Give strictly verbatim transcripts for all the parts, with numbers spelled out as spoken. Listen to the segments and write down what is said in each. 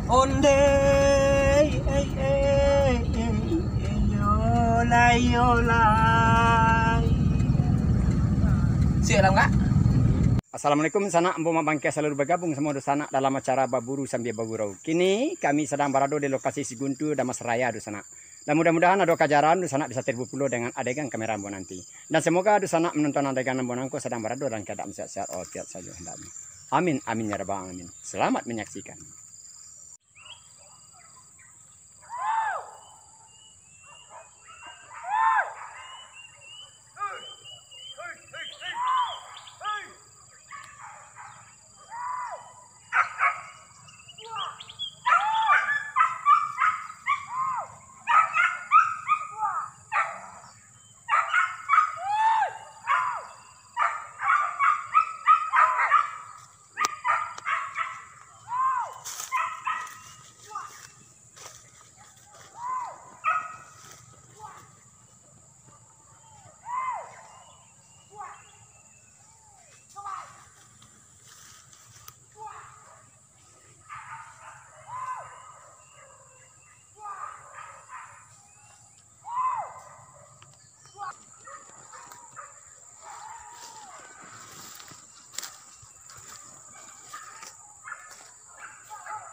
Ondeh, ei, ei, ei, ei, yo lai, yo lai. Siap lah, Kak? Assalamualaikum, sanak. Ambo Mak Bangkeh salalu bagabuang samo dunsanak dalam acara Baburu Sambia Bagurau. Kini kami sadang barado di lokasi Siguntur, Dharmasraya, dunsanak. Dan mudah-mudahan ado kajaran dunsanak bisa terhibur pulo dengan adegan kamera ambo nanti. Dan semoga dunsanak menonton adegan ambo nangko sadang barado dalam keadaan sehat-sehat walafiat sajo hendaknyo. Amin, amin, ya rabbal alamin. Selamat menyaksikan.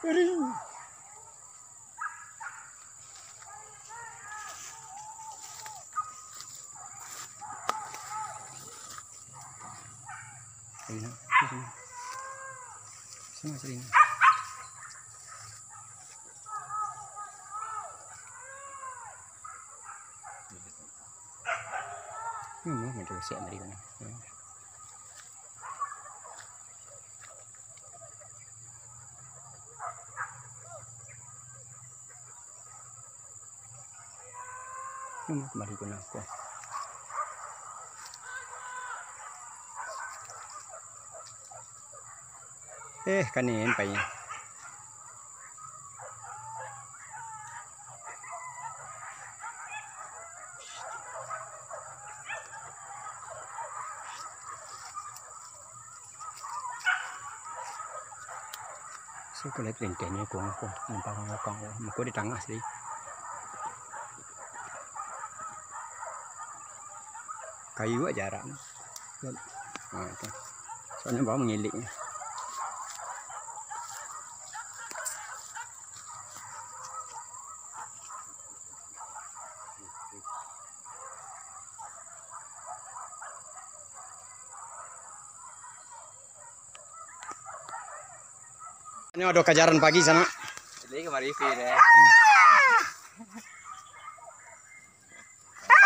Sini, sini. Sini, sini. Hmm, macam siap tadi kan. Hmm, kembali guna aku. Eh, kanin pai. So, kalau perintihnyo kong, kong, mumpang kong, muko di tangah sih. Kayu aja jarak. Ha, tu. Soalnya bawah mengiliknya. Ini ada kajaran pagi sana. Jadi kemari sih deh.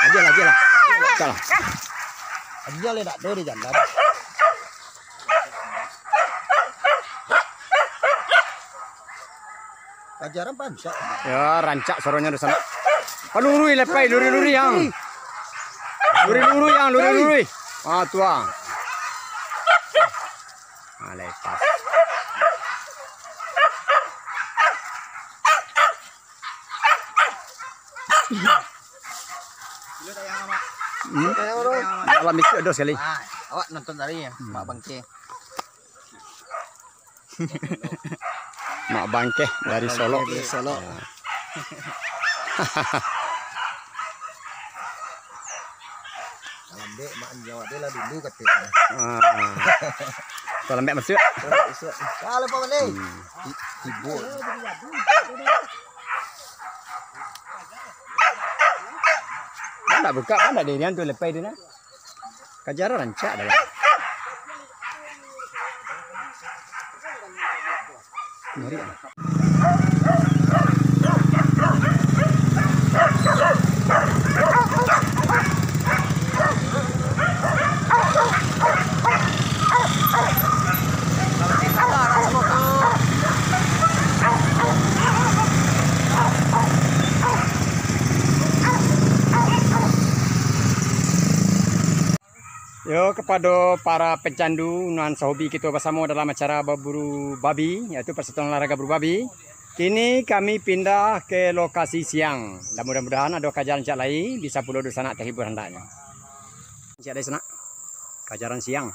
Aja lah, aja lah. Salah. Aja lah, tak tahu di jalan. Kajaran pancak. Ya, rancak suaronyo di sana. Ah, lurui lepai, lurui-lurui yang. Lurui-lurui yang, lurui-lurui. Ah, tu ah. Ah, lepas. Hmm? Malam itu ada sekali. Ah, awak nonton tadi ya, Mak Bangke. Mak Bangkeh dari Solok. Dari Solok. Lambek mak anjing awak tu lah dulu kata. Ah. Kalau lambek masuk. Kalau lambek masuk. Kalau apa balik? Hmm. Ti-, tibo. Kan tak buka, kan tak dirian tu lepai dia nah. Kajar rancak dah lah. Ngeri ah. Yo, kapado para pecandu nan sahobi kito basamo dalam acara baburu babi, yaitu Persatuan Olahraga Buru Babi, kini kami pindah ke lokasi siang. Dan mudah-mudahan ado kajaran rancak lai, bisa pulo dunsanak tahibur handaknyo. Rancak dari sanak, kajaran siang.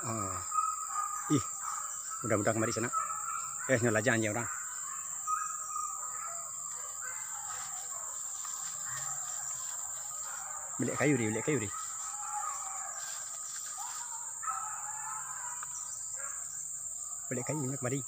Ah. Ih, budak-budak kamari sanak. Eh, nyo lajang anjiang urang. Baliak kayu deh, baliak kayu deh. Baliak kayu nyo kamari.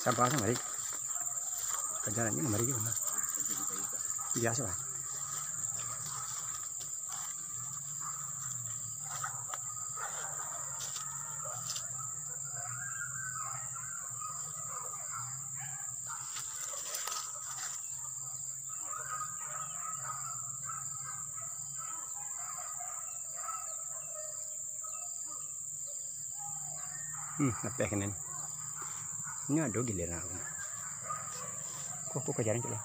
Sabar sajo, mari. Kajaran ni mari juo. Biaso lah. Hmm, lapeh kini. Ini ado giliran aku. Ko, ko, ko, jarang tu lah.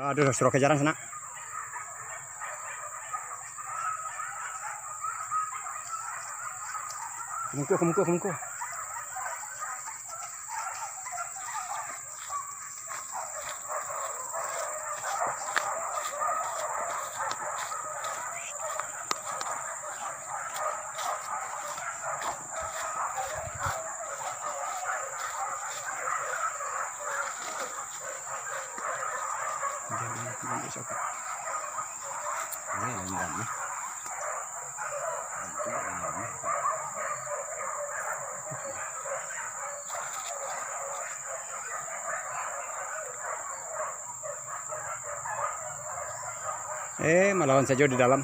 Aduh, suruah kajaran sanak. Kemungkuh, kemungkuh, kemungkuh. Jangan, jangan besok. Ini lendang, eh. Itu lendang, eh. Eh, malawan sajo di dalam.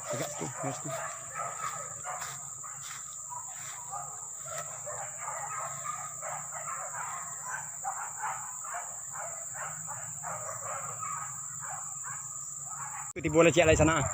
Tegak tu, harus tu. Tibo lecek lai sanak.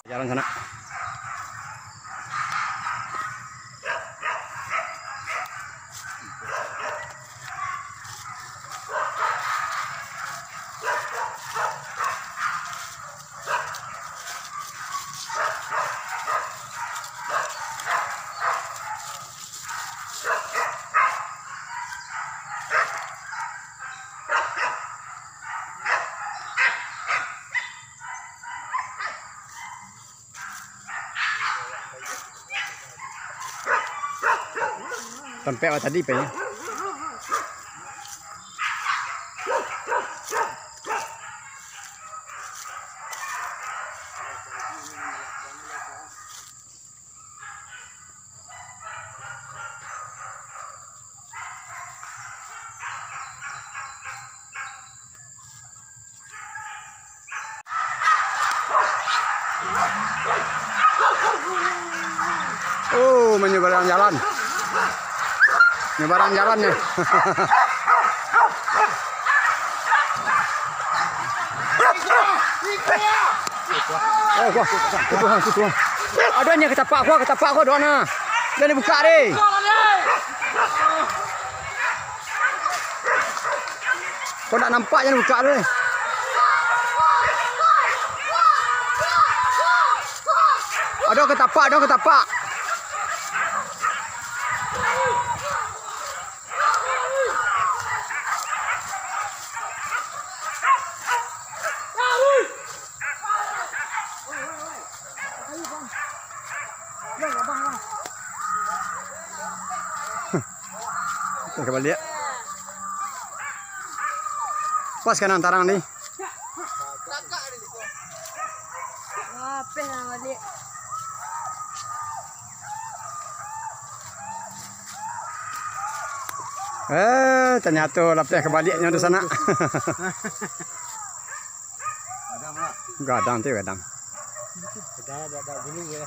Jalan sanak. Tampek awak tadi, Pak, ya? Oh, manyebarang jalan. Nyebarang jalan ni. Eh, kuah, kuah, kuah, kuah. Aduh, nya katapak kuah, katapak kuah, doa na. Jan dibuka deh. Kok ndak nampak, jan buka tu, eh. Ado ka tapak, ado ka tapak. Ka baliak. Pas ka nan tarang ni. Lapeh lah baliak. Eh, tanyato lapeh ka baliaknyo di sanak. Gadang tu, gadang. Gadang, gadang bulu, ya.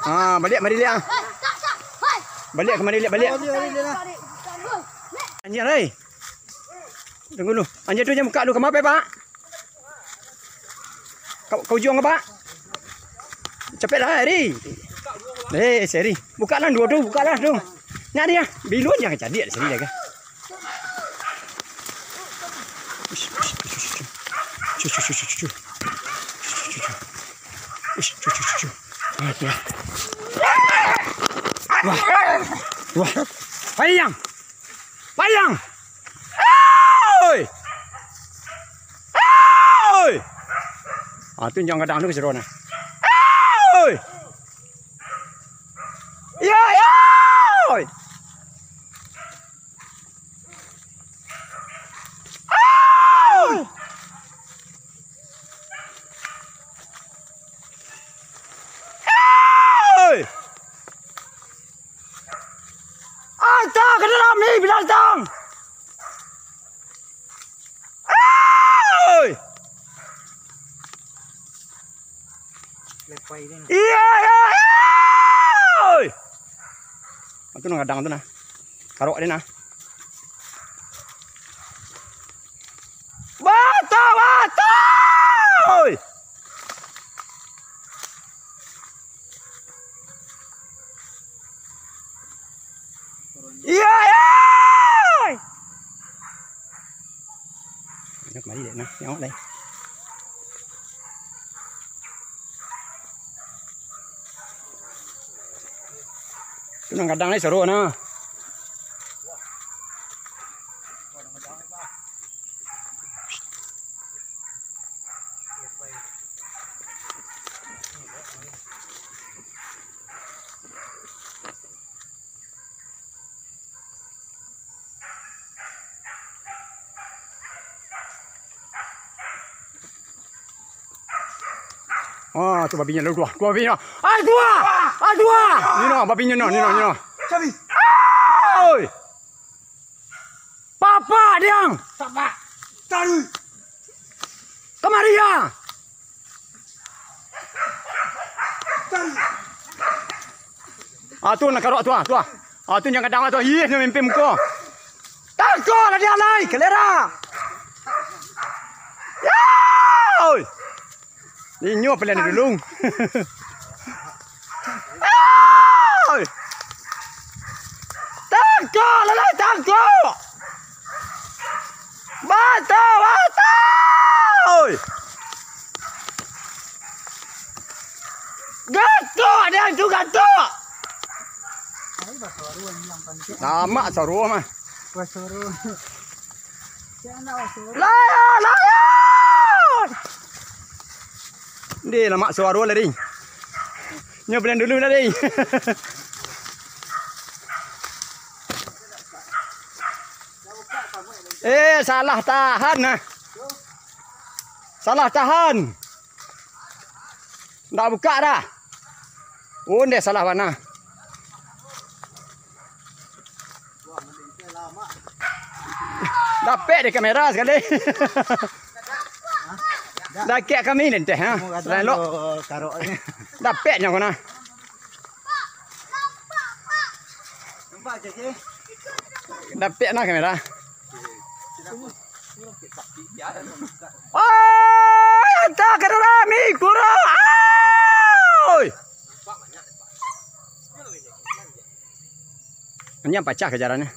Ah, baliak, mari liak, ah. Baliak, kamari liak, baliak. Anjiang, hei. Tunggu dulu. Anjiang tu jan buka dulu. Ka ma, Pak? Ka, ka ujuang, Pak. Capeklah, Ri. Eh, Seri. Bukalah duo tu, bukalah tu. Nak dia. Bilu jan ka cadiak di sini dah, kan? Ush, ush, ush, ush, ush. Ush, ush, ush, ush, ush. Ush, ush, ush, ush, ush. Wah, wah. Wah. Wah. Payang. Payang! Oi! Oi! Ah, tu injak gadang tu ka siro nah. Oi! Yo, yo! Oi! Oi! Anta ka dalam ni, binatang! Oi! Iya, iya, iya! Oi! Itu nah gadang tu nah. Karok dia nah. Bato, bato! Oi! Iya, iya! Nak mari dek nah, tengok lai. Tu nan gadang lai soro nah. Ah, tu babinyo lalu, tuah. Tuah babinyo. Ai, tuah! Ai, tuah! Ni no, babinyo no, ni no, ni no. Oi! Papak, Diang! Papak! Taruih! Kamari, Diang! Taruih! Ah, tu nak karok tu, ah, tu, ah. Ah, tu jan gadang tu. Ih, nak mimpin muko. Tangkok lah dia lai, kalera. Yoi! Inyo paliang dulu. Oi! Tangkok, lalai tangkok! Bato, bato! Oi! Gatok dia tu, gatok! Lamak saruah mah. Layan, layan! Ndeh, lamak suaro lah, ding. Nyo paliang dulu lah, ding. Eh, salah tahan, nah. Salah tahan. Ndak buka dah. Ondeh salah bana. Dapek di kamera sakali. Dakek kami ni teh, ha. Selain lo. Dapek nyo kena. Dapek nah kamera. Oi, anta ka dalam ikuro, oi! Anjiang pacah kajarannyo.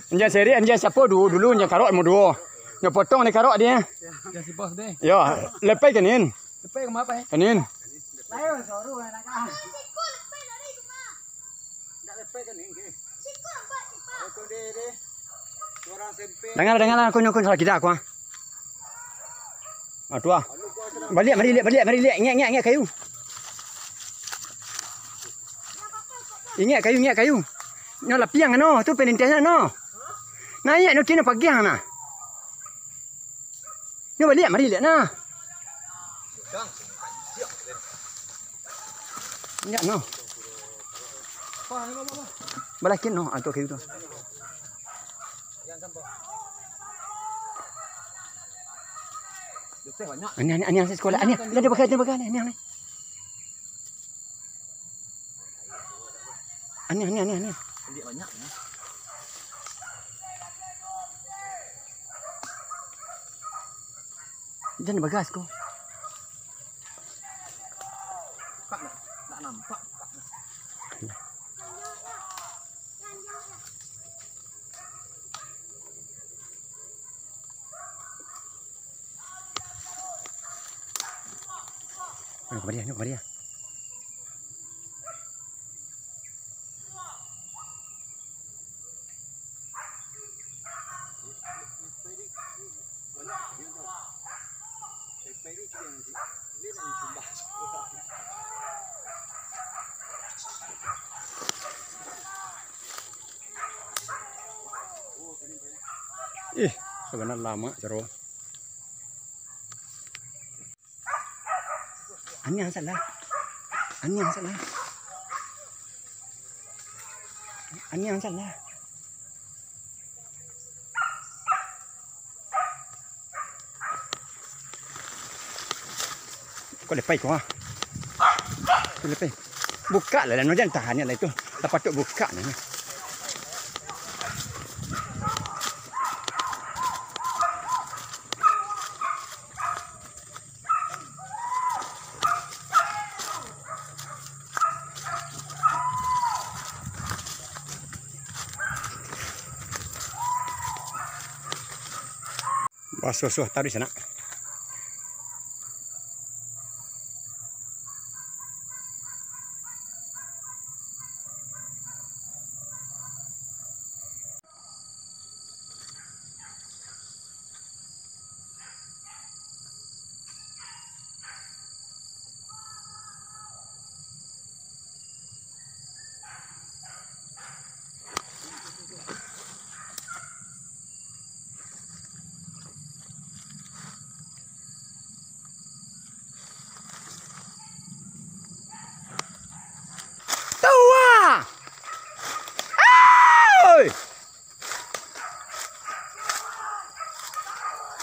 Anjiang seri, anjiang siapo du-, dulu, anjiang karok nomor duo. Nyo potong dek karok dek. Yo, lepai ka nin. Lepai ka ma, Pak, eh? Ka nin. Danga, danga lah, konyo, konyo lah, kida aku, ah. Ah, tu, ah. Baliak, mari liak, baliak, mari liak. Ingat, ingat, ingat kayu. Ingat kayu, ingat kayu. Nyo lapiang, no. Tu penintiangnyo, no. Naiak, no, kino pagiang, nah. Nyo baliak, mari liak, nah. Indak, no. Balakin, no, antuk kayu tu. Aniang, aniang, aniang, sekolah. Aniang, aniang, dia pakai, dia pakai, aniang, aniang, aniang. Aniang, aniang, aniang, aniang. Ambiak banyak, ya. Jan bagas ko. Buka nak, nak nampak buka nak. Nyo ka baliak, nyo ka baliak. Ih, sabana lamak caro. Aniang salah. Aniang salah. Aniang salah. Ko lepai ko, ah. Ko lepai. Buka lah, lah, no, jan tahan lah itu. Lah patuik buka nah. Basuah-suah taruih sanak. Tuah! Oi!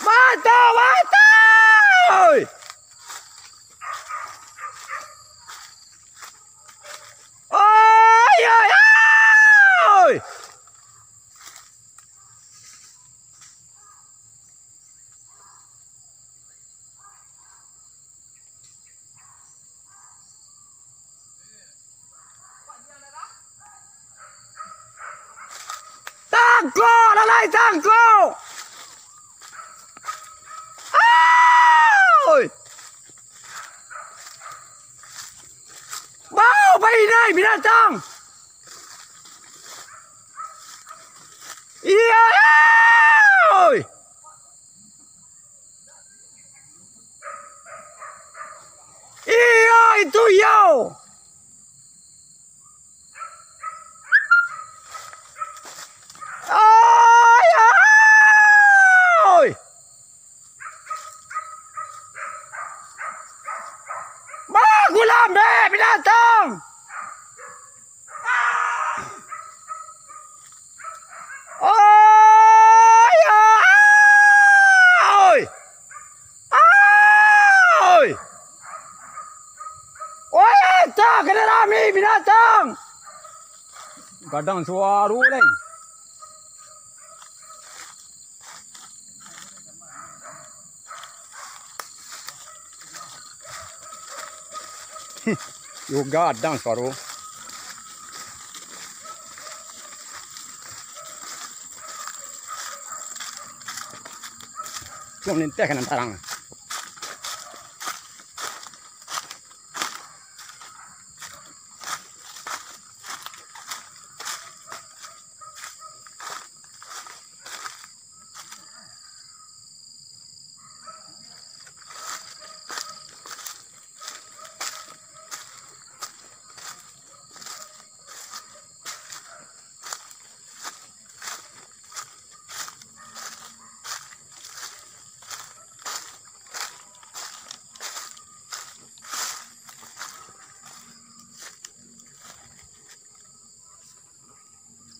Batua, batua! Oi! Oi, oi, oi! Tangkok, lalai tangkok! Oi! Bau bainai binatang! Iyo, oi! Iyo, itu iyo! Oi, oi! Bagulam, beh, binatang! Oi, oi! Oi! Oi, anta ka dalam, binatang! Gadang suaro lai. Yo gadang suaro. Cuma linteh ka nan tarang.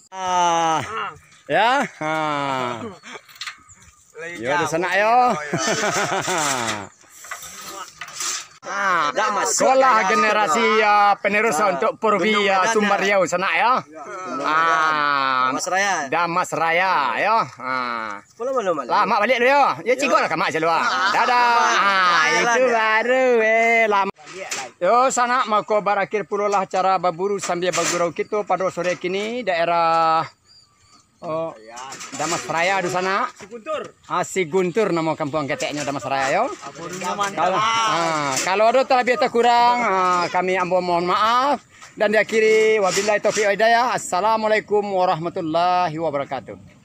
Ah, ya. Ah. Yo, di sanak yo. Ah, sekolah generasi, ah, penerus, ah, untuk Purbi, ah, Sumbar Riau sanak yo. Ah, Damas Raya. Damas Raya yo. Ah. Lah, mak baliak dulu yo. Yo, cigok lah ka mak saluar. Dadah. Ah, itu baru, eh, lama. Yo, sanak, mako barakhir pulolah acara baburu sambia bagurau kito pado sore kini, daerah, oh, Damas Raya tu sanak. Ah, Siguntur namo kampuang keteknyo, Damas Raya yo. Kalau, ah, kalau ado talabiah takurang, ah, kami ambo mohon maaf. Dan diakhiri, wabillahi taufiq wal hidayah. Assalamualaikum warahmatullahi wabarakatuh.